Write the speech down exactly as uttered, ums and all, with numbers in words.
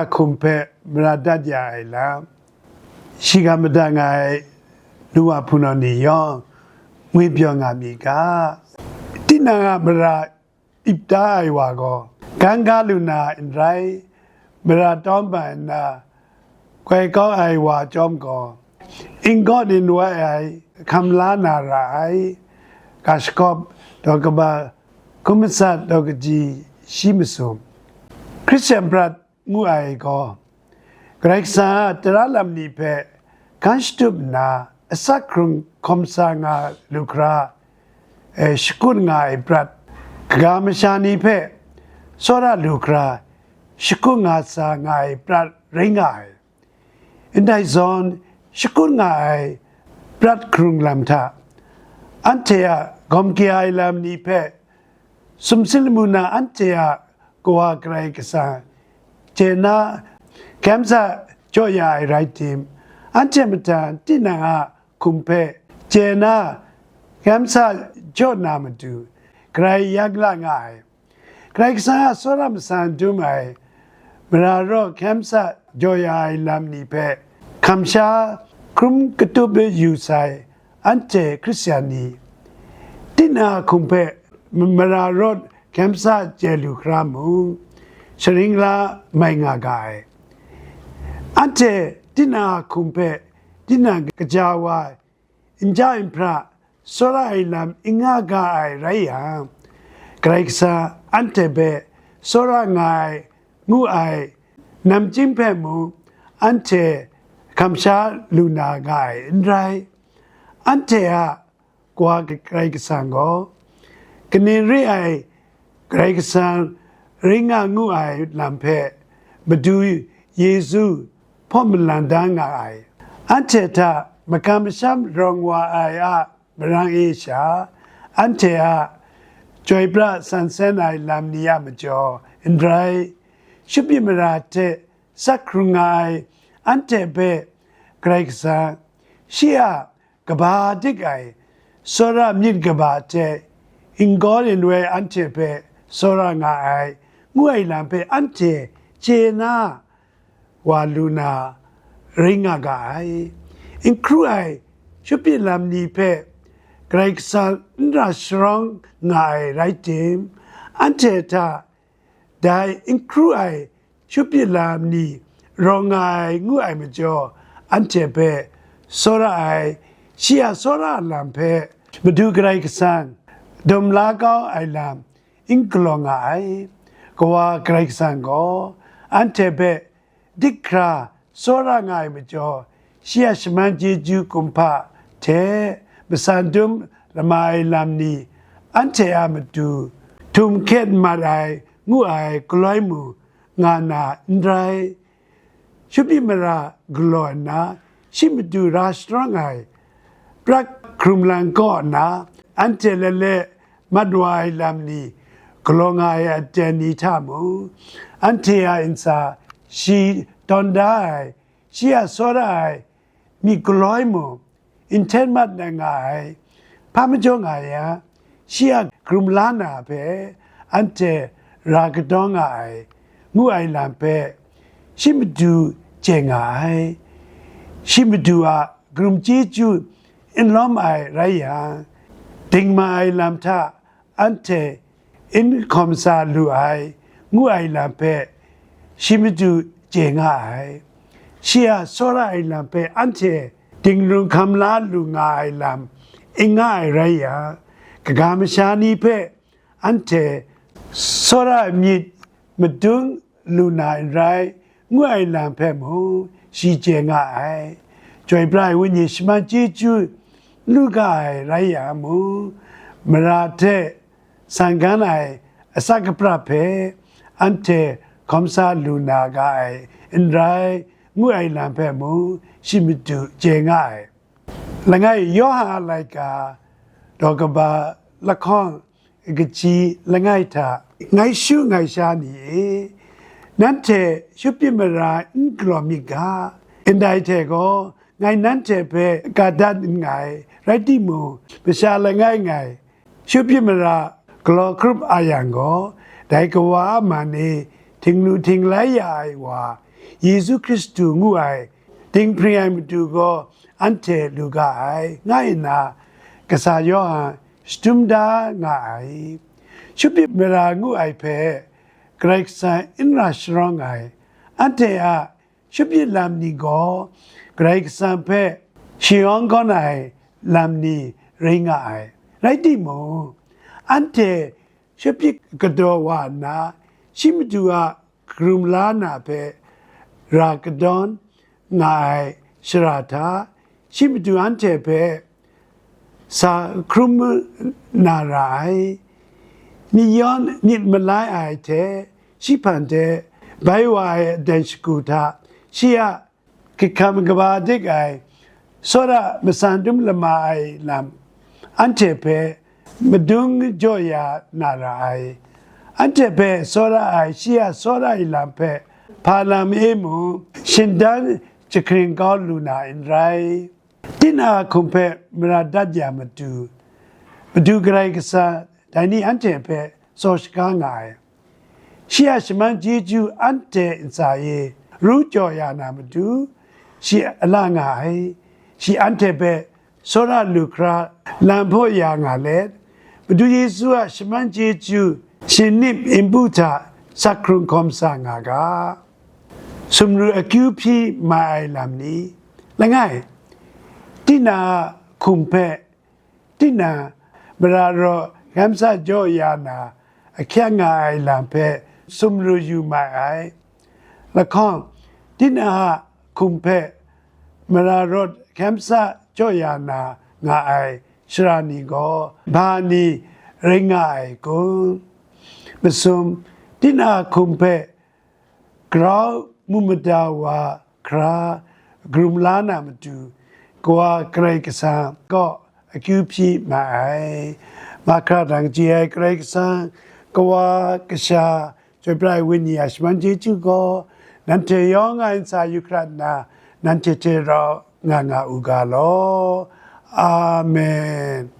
a hkum hpe mara dat ya ai lam, shiga madat nga ai nu wa hpung ni yawng ngwi pyaw nga mi ga. Tinang a mara ip da ai wa gaw, gan ga lu na n rai, mara tawm ban nna, goi kau ai wa chyawm gaw, n gawt n wai ai, hkam la na ra ai, ga shakawp, daw kaba, hkum matsat, daw kaji, shi masum, Hkristian prat ngu ai gaw, Karai Kasang a tara lam ni hpe gan shatup nna, asak hkrung hkawm sa nga lu hkra, e, shakut nga ai prat, kaga masha ni hpe tsawra lu hkra, shakut nga sa nga ai prat rai nga ai. Ndai zawn, shakut nga ai prat hkrung lam hta, anhte a gawm kya ai lam ni hpe sumsing lamu na anhte a Kawa Karai Kasang chye na, hkyem sa jaw ya ai rai tim, anhte matan tinang a hkum hpe chye na, hkyem sa jaw na matu, grai yak la nga ai. Karai Kasang a tsawra matsan dum ai, mara raw hkyem sa jaw ya ai lam ni hpe, hkamsha hkrum katup yu sai, anhte Hkristian ni, tinang a hkum hpe mara rawt hkyem sa chye lu hkra mung, sharin la mai nga ga ai. Anhte tinang a hkum hpe tinang kaja wa, n ja n hpra, tsawra ai lam n nga ga ai rai yang, Karai Kasang anhte hpe tsawra nga ai ngu ai namchying hpe mung, anhte hkamsha lu na ga ai n rai. Anhte a Kawa Karai Kasang gaw, kaning re ai Karai Kasang rai nga ngu ai lam hpe Madu Yesu hpaw malang da nga ai. Anhte hta makam masham rawng wa ai a marang e sha, anhte a chyoi pra sansen ai lam ni a majaw n rai, shupyi mara hte sak hkrung nga ai anhte hpe Karai Kasang, shi a kaba dik ai tsawra myit kaba hte n gaw n wai anhte hpe tsawra nga ai, ngu ai lam hpe anhte chye na wa lu na rai nga ga ai. N hkru ai shupyi lam ni hpe Karai Kasang n ra sharawng nga ai rai tim, anhte hta dai n hkru ai shupyi lam ni rawng nga ai ngu ai majaw, anhte hpe tsawra ai, shi a tsawra lam hpe Madu Karai Kasang dum la kau ai lam n galaw nga ai. Kawa Karai Kasang gaw anhte hpe dik hkra tsawra nga ai majaw, shi a shaman chyeju kumhpa hte matsan dum lama ai lam ni anhte a matu htum hkyet mat ai ngu ai galoi mu nga na n rai. Shupyi mara galaw nna, shi matu ra sharawng ai prat hkrum lang kaw nna, anhte lale mat wa ai lam ni galaw nga ai aten ni hta mung, anhte a ntsa shi tawn da ai, shi a tsawra ai myit galoi mung, n hten mat na nga ai, hpa majaw nga yang, shi a hkrum la na hpe anhte ra kadaw nga ai, ngu ai lam hpe shi matu chye nga ai. Shi matu a hkrum chyeju n lawm ai rai yang, dingma ai lam hta anhte n hkawm sa lu ai, ngu ai lam hpe shi matu chye nga ai. Shi a tsawra ai lam hpe anhte dingrun hkam la lu nga ai lam n nga ai rai yang, kaga masha ni hpe anhte tsawra myit madung lu na n rai, ngu ai lam hpe mung shi chye nga ai. Chyoi pra ai Wenyi shaman chyeju lu ga ai rai yang mung, mara hte sanggan ai asak kapra hpe anhte hkawm sa lu na ga ai n rai, ngu ai lam hpe mung shi matu chye nga ai. Langai Yawhan a laika, daw kaba lahkawng kaji langai hta, ngai shu ngai sha ni e, nanhte shupyi mara n galaw myit ga, ndai hte gaw ngai nanhte hpe ga dat nngai, rai timung, masha langai ngai shupyi mara galaw hkrup a yang gaw, dai kawa a man e htinglu htinglai ya ai wa Yesu Hkristu ngu ai dinghpring ai matu gaw anhte lu ga ai, nga nna Kasa Yawhan shadum da nga ai. Shawpit mara ngu ai hpe Karai Kasang n ra sharawng ai, anhte a shawpit lam ni gaw Karai Kasang hpe shayawng gawn ai lam ni rai nga ai. Rai timung, anhte shawpit kadaw wa nna, shi matu a karum la na hpe ra kadawn nga ai shara hta, shi matu anhte hpe sa hkrum na ra ai. Myit yawn myit malai ai hte, shi hpang de bai wa ai adan shagu hta, shi a hkrikham kaba dik ai, tsawra matsan dum lama ai lam, anhte hpe madung jaw ya na ra ai. Anhte hpe tsawra ai shi a tsawra ai lam hpe hpa lam e mung, shingdan jahkring kau lu na n rai. Tinang a hkum hpe mara dat ya matu, Madu Karai Kasang dai ni anhte hpe tsaw shaga nga ai. Shi a shaman chyeju anhte ntsa e ru jaw ya na matu, shi a la nga ai. Shi anhte hpe tsawra lu hkra lam hpaw ya nga let, Madu Yesu a shaman chyeju shingnip npu hta sak hkrung hkawm sa nga ga, sumru akyu hpyi mai ai lam ni? Langai, tinang a hkum hpe tinang mara raw hkam sa jaw ya na ahkyak nga ai lam hpe sumru yu mai ai. Lahkawng, tinang a hkum hpe mara rawt hkam sa jaw ya na nga ai shara ni gaw, ba ni rai nga ai kun? Masum, tinang a hkum hpe grau mu mada wa hkra karum la na matu, Kawa Karai Kasang kaw akyu hpyi ma ai. Mahkra dang chye ai Karai Kasang, Kawa, Kasha, Chyoi Pra ai Wenyi a shaman chyeju gaw, nanhte yawng a ntsa yu hkra nna, nanhte hte rau nga nga u ga law. Amen.